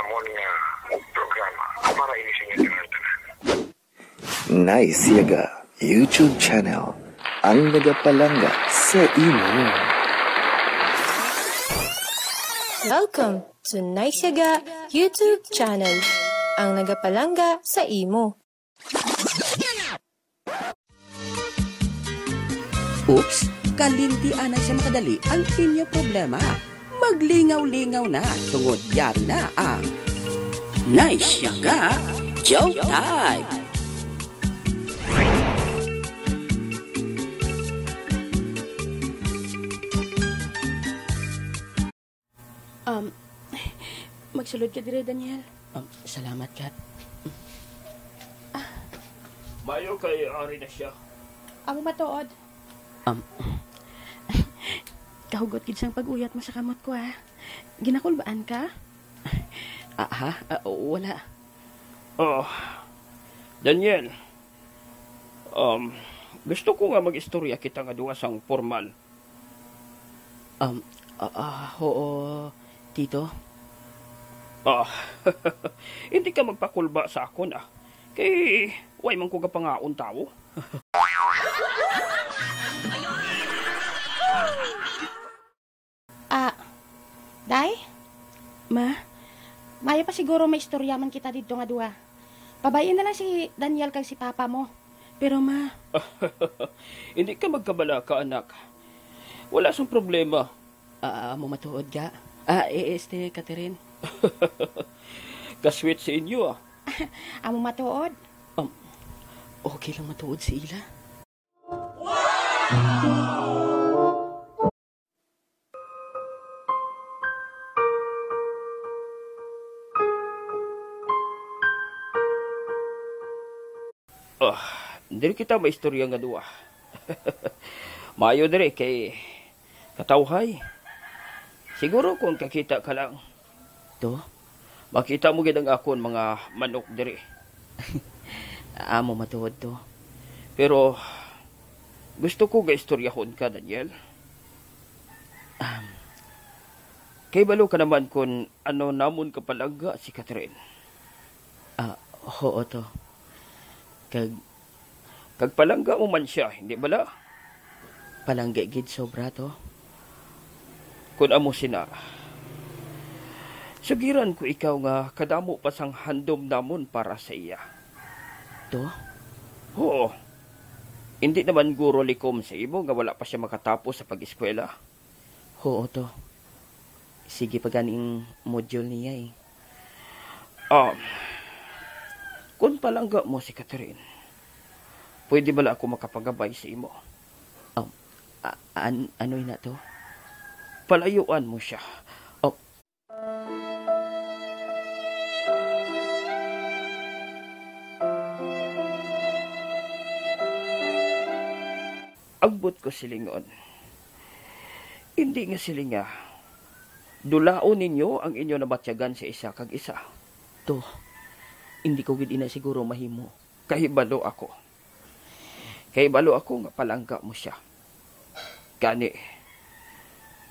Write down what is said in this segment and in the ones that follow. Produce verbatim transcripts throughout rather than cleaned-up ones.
Amon nga programa para ini sa inyo tanan-tanan. Nice Yaga YouTube channel, ang nagapalangga sa imo. Welcome to Nice Yaga YouTube channel, ang nagapalangga sa imo. Oops, kalimti anay sa makadali ang inyo problema. Maglingaw-lingaw na, tungod yari na ang Nice Yaga Joke Time. Um, magsulod ka dire, Daniel. Um, salamat, Kat. Mayo kay ari na siya. Amo matuod. Um, kahugot gid sang pag-uyat mo sa kamot ko, ah. Ginakulbaan ka? Ah, ha? Ah, wala. Oh, Daniel, um, gusto ko nga mag-istorya kita nga duha sang formal. Um, ah, ah, oo, tito. Ah, hindi ka magpakulba sa akon, ah. Kay, way man ko gapangaon tawo. Ah, day? Ma? Maayo pa siguro maistorya man kita didto nga duha. Pabay-i na lang si Daniel kag si papa mo. Pero, ma, hindi ka magkabalaka, anak. Wala sang problema. Ah, amo matuod ga. Ah, eh, este, Catherine. Kasweet sa inyo, ah. Amo matuod. Um, okay lang matuod si ila. Ah, diri kita maistorya nga duha. Maayo diri kay katawhay. Siguro kung kakita ka lang. To? Makita mo gid ang akon mga manok diri. Amo matuod to. Pero gusto ko nga istoryahon ka, Daniel. Um, kay balo ka naman kung ano namon kapalangga si Catherine. Ah, oo to. Kag, kag palangga mo man siya, hindi bala? Palangga gid sobra to. Kun amo sina, sugiran ko ikaw nga kadamo pa sang handom namon para sa iya. To? Oo. Hindi naman guro likom sa imo nga wala pa siya makatapos sa pag-eskwela. Oo to. Sige pa ganing module niya eh. Um, kung palangga mo si Catherine, pwede bala ako makapagabay sa imo? Um, a-, an-, ano ina to? Palayuan mo siya. Oh. Ang buot ko silingon, hindi nga silinga, dulaon ninyo ang inyo nabatyagan sa isa kag isa. To, hindi ko gid ina siguro mahimo. Kahibalo ako. Kahibalo ako nga palangga mo siya. Gani,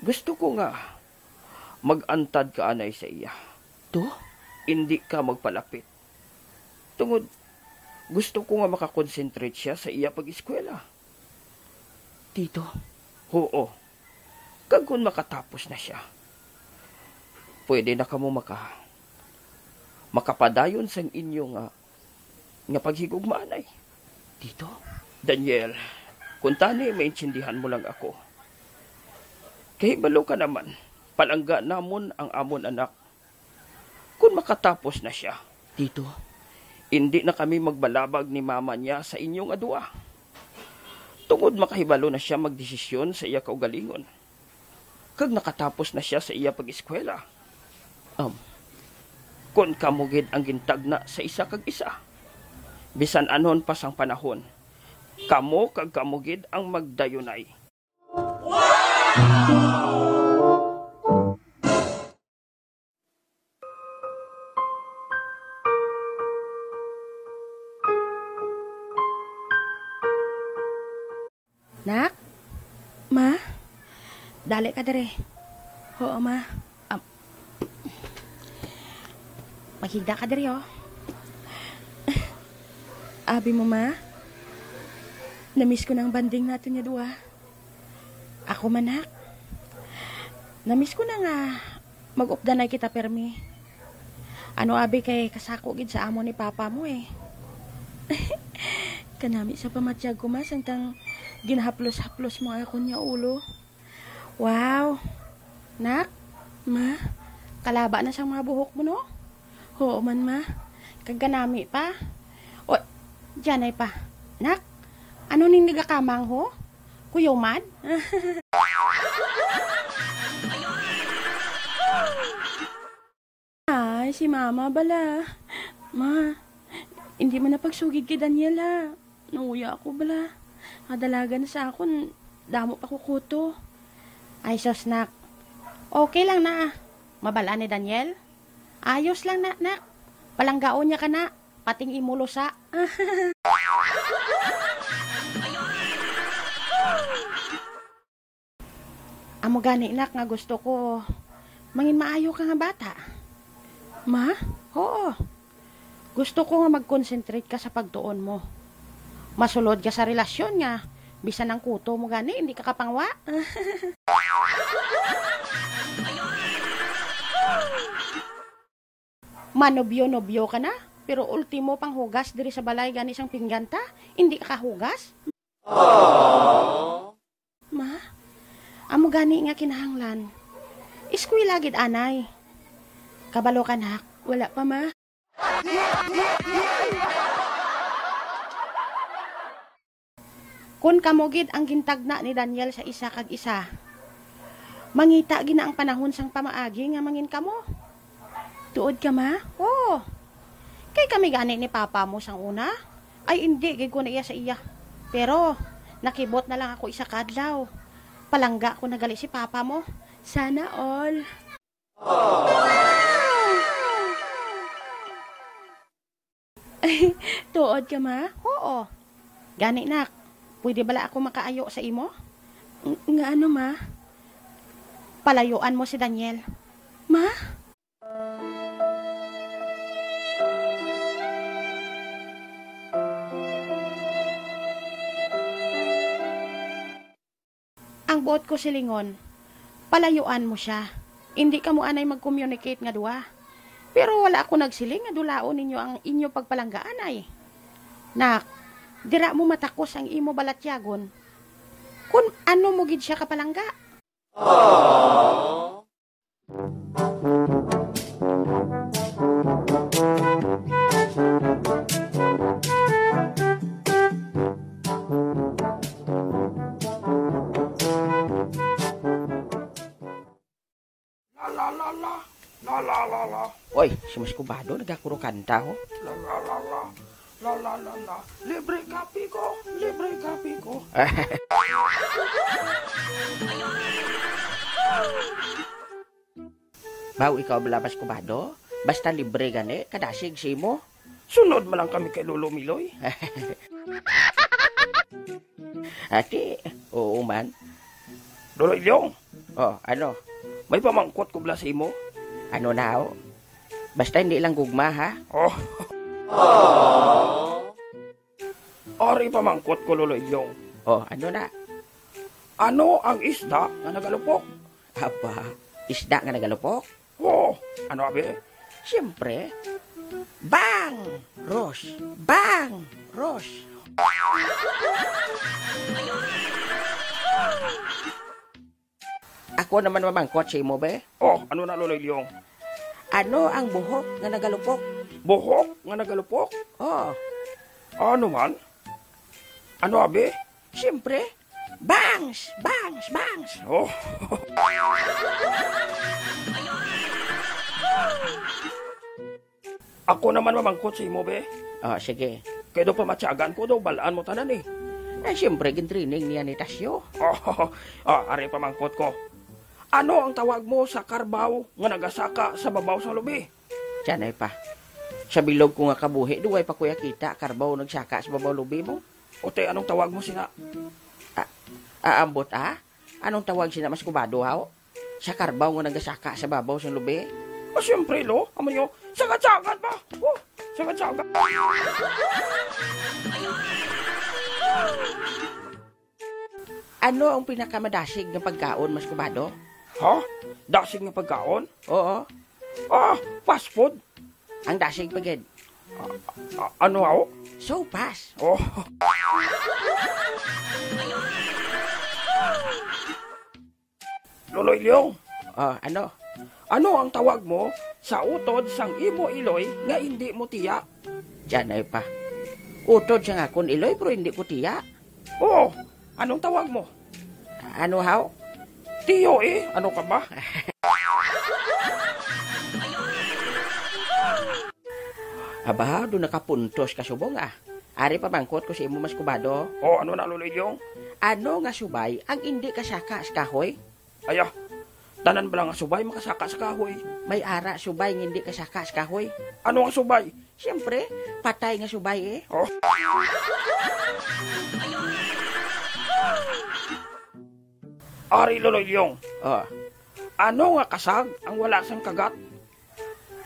gusto ko nga mag-antad ka anay sa iya. To? Hindi ka magpalapit. Tungod, gusto ko nga makakonsentrate siya sa iya pag-eskwela. Tito? Oo. Kag kung makatapos na siya, pwede na kamo maka-, makapadayon sang inyo nga, nga paghigugmaanay. Tito? Daniel, kung tani maintindihan mo lang ako. Kahibalo ka naman, palangga namon ang amon anak. Kun makatapos na sia, Tito, indi na kami magbalabag ni mama niya sa inyo nga duha, tungod makahibalo na sia magdesisyon sa iya kaugalingon, kag nakatapos na sia sa iya pag-eskwela. Um, kun kamo gid ang gintagna sa isa kag isa, bisan anhon pa sang panahon, kamo kag kamo gid ang magdayunay. Nak? Ma? Dali ka diri. Oo, ma. Am-, Kita ka diri, oh. Abi mo, ma? Namiss ko nang bonding naton nga duha. Ako man, nak. Namiss ko na nga mag-updanay kita permi. Ano, abi, kay kasako gid sa amo ni papa mo, eh. Kanami sa pamatyag ko, ma, samtang ginahaplos-haplos mo akon nga ulo. Wow! Nak, ma, kalaba na sang mga buhok mo, no? Oo man, ma. Kag kanami pa. O, dianay pa. Nak, ano ning nagakamang, ho? Kuyaw man? Ay, si mama bala. Ma, hindi man na pagsugid kay Daniel, ha. Nauya ako bala. Kadalagan na sa akon, damo pa ko kuto. Ay, sus, nak. Okay lang na. Mabal-an ni Daniel. Ayos lang na, nak. Palanggaon niya ka na. Pating imo lusa. Amo gani, nak, nga gusto ko mangin maayo ka nga bata. Ma? Oo. Gusto ko nga mag-concentrate ka sa pagtuon mo. Masulod ka sa relasyon nga bisan ang kuto mo gani hindi ka kapangwa. Manobyo-nobyo ka na, pero ultimo panghugas diri sa balay gani sang pinggan ta, indi ka kahugas? Ma, amo gani nga kinahanglan. Eskwela gid anay. Kabalo ka, nak? Wala pa, ma. Kon kamo gid ang gintagna ni Daniel sa isa kag isa, mangita gid na ang panahon sang pamaagi nga mangin kamo. Tuod ka, ma? Oo. Kay kami gani ni papa mo sang una, ay indi gid ko naiya sa iya. Pero nakibot na lang ako isa ka adlaw. Palangga ko na gali si papa mo. Sana all. Tuod ka, ma? Oo. Gani, nak, pwede bala ako makaayo sa imo? Ng-, nga ano, ma? Palayuan mo si Daniel. Ma? Ang buot ko silingon, palayuan mo sia. Indi kamo anay mag-communicate nga duha. Pero wala ako nagsiling nga dulaon ninyo ang inyo pagpalanggaan ay. Nak, dira mo matakos ang imo balatyagon. Kun ano mo gid sia kapalangga. La, la, la, la. La, la, la, la. Oy, si Mas Kubado nagakuro kanta, oh. La, la, la, la. La, la, la, la. Libre kape ko. Libre kape ko. Baw, ikaw bala, Mas Kubado? Basta libre gani, kadasig sa imo. Sunod man lang kami kay Lolo Miloy. Ati, oo man. Lolo Ilyong. Oh, ano? May pamangkot ko bala sa imo. Ano na, oh? Basta hindi lang gugma, ha? Oh. Ari pamangkot ko, Lolo Ilyong. Oh, ano na? Ano ang isda nga nagalupok? Aba, isda nga nagalupok? Oh, ano abi? Siyempre, bang! Ros! Bang! Ros! Ako naman mamangkot sa imo, be. Oh, ano na, Lolo Ilyong? Ano ang buhok nga nagalupok? Buhok nga nagalupok? Oh. Ano man? Ano abi? Siyempre, bangs! Bangs! Bangs! Oh. Ako naman mamangkot sa imo, be. Ah, sige. Kay daw pamatyagan ko daw, balaan mo tanan, eh. Eh, siyempre, gintraining niya ni Tasyo. Oh, ah, ari pamangkot ko. Ano ang tawag mo sa karbaw nga nagasaka sa babaw sang lubi? Tiyanay pa. Sa bilog ko nga kabuhi, duway pa ko ya kita karbaw nagsaka sa babaw lubi mo. Ote, anong tawag mo sina? Ah, aambot, ah? Anong tawag sina, Mas Kubado, haw? Sa karbaw nga nagasaka sa babaw sang lubi? Ah, siyempre, lo. Amo niyo, sagad-sagad ba? Oh, sagad-sagad. Ano ang pinakamadasig nga pagkaon, Mas Kubado? Ha? Dasig nga pagkaon? Oo. Ah, fast food. Ang dasig pa gid. Ah, ah, ano, aw? Sopas. Oh. Loloy Lyong. Ah, ano? Ano ang tawag mo sa utod sang imo iloy nga indi mo tiya? Diyan ay pa. Utod sa akon iloy, pero hindi ko tiya. Oo. Anong tawag mo? Ano, haw? Tiyo eh. Ano ka ba? Aba, do nakapuntos ka subong, ah. Ari pamangkot ko sa imo, Mas Kubado. Oh, ano na, Lolo Ilyong? Ano nga subay ang indi kasaka sa kahoy? Ay, ah, tanan bala nga subay makasaka sa kahoy? May ara subay nga indi kasaka sa kahoy. Ano ang subay? Siyempre, patay nga subay eh. Oh. Ari, Lolo Ilyong. Oh. Ano nga kasag ang wala sang kagat?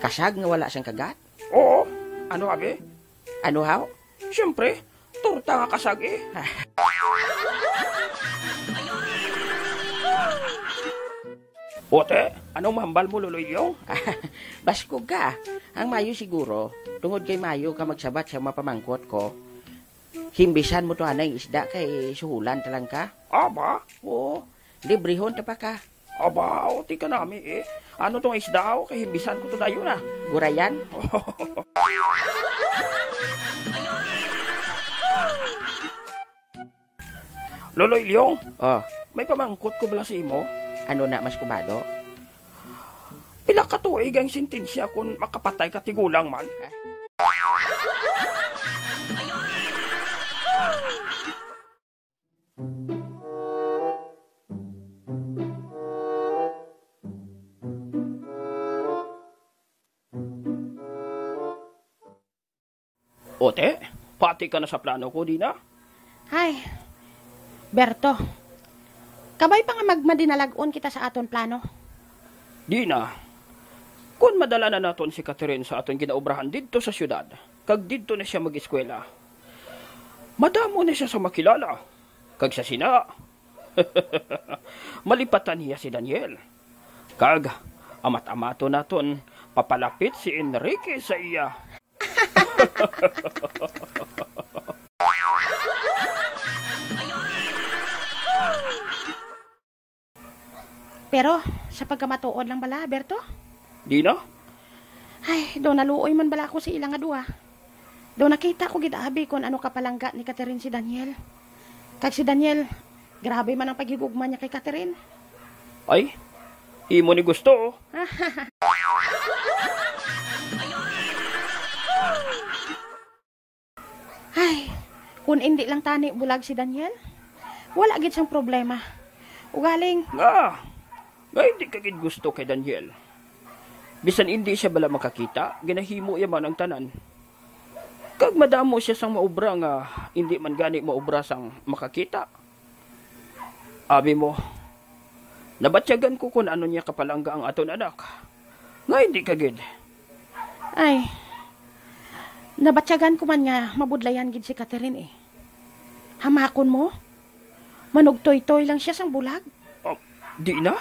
Kasag nga wala sang kagat? Oo. Ano, abi? Ano, haw? Siyempre, torta nga kasag eh. Ote, ano mahambal mo, Lolo Ilyong? Baskog ka. Ang mayo siguro, tungod kay mayo ka magsabat sa mapamangkot ko, himbisan mo to anay isda kay suhulan talang ka. Aba? Oo, librehon ta pa ka. Aba, ote ka nami eh. Ano tong isda, oh, kay himbisan ko to dayon, ah. Gurayan? Lolo Ilyong, oh, may pamangkot ko bala sa imo. Ano na, Mas Kubado? Pila ka tuig ang sentensya kung makapatay ka tigulang man? Ote, pati ka na sa plano ko, Dina? Ay, Berto, kabay pa nga magmadinalag-on kita sa aton plano. Dina, kun madala na naton si Catherine sa aton ginaobrahan didto sa siyudad, kag didto na siya mag-eskwela, madamo na siya sa makilala, kag sa sina, malipatan niya si Daniel. Kag amat-amaton naton papalapit si Enrique sa iya. Pero sa pagkamatuod lang bala, Berto? Dina? Ay, daw naluoy man bala ako sa ila nga duha. Daw nakita ko gid abi kon ano kapalangga ni Catherine si Daniel. Kag si Daniel, grabe man ang paghigugma niya kay Catherine. Ay, imo ni gusto, oh. Ay, kung indi lang tani bulag si Daniel, wala gid sang problema. Ugaling, nga, nga hindi ka gid gusto kay Daniel. Bisan hindi siya bala makakita, ginahimo iya man ang tanan. Kag madamo siya sang maobra nga hindi man gani maobra sang makakita. Abi mo, nabatyagan ko kon ano niya kapalangga ang aton anak. Nga hindi ka gid. Ay, nabatyagan ko man nga mabudlayan gid si Catherine eh. Hamakon mo? Manugtoytoy lang siya sang bulag. Oh, di na?